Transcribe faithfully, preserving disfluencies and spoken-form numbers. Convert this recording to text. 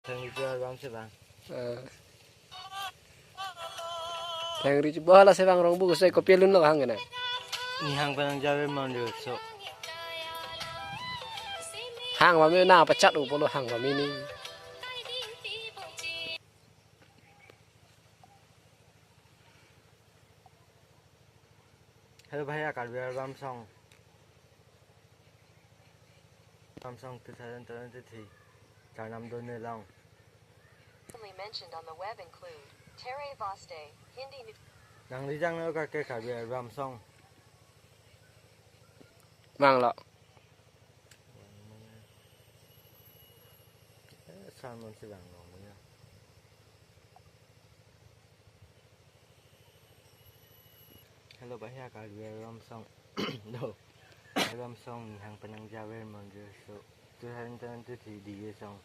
Thengri chu album si bang. Ah. Thengri chu bohala si bang rong bu sai kopi lun lo hang na. Ni hang penang javer manjir so. Hang mami na pachat u polo hang mami ni. Hello bhaiya, Karbi album song. Album song two thousand twenty-three. Karnam Done Long. Commonly mentioned on the web include Tere Vaste, Hindi nu- Nang rijang na ka ke Karbi album song. Mang lo. Eh, Salmon si bang long ya. Hello bhaiya, Karbi album song. No. Album song ni hang penang javer manjir so. Two thousand twenty-three D J song.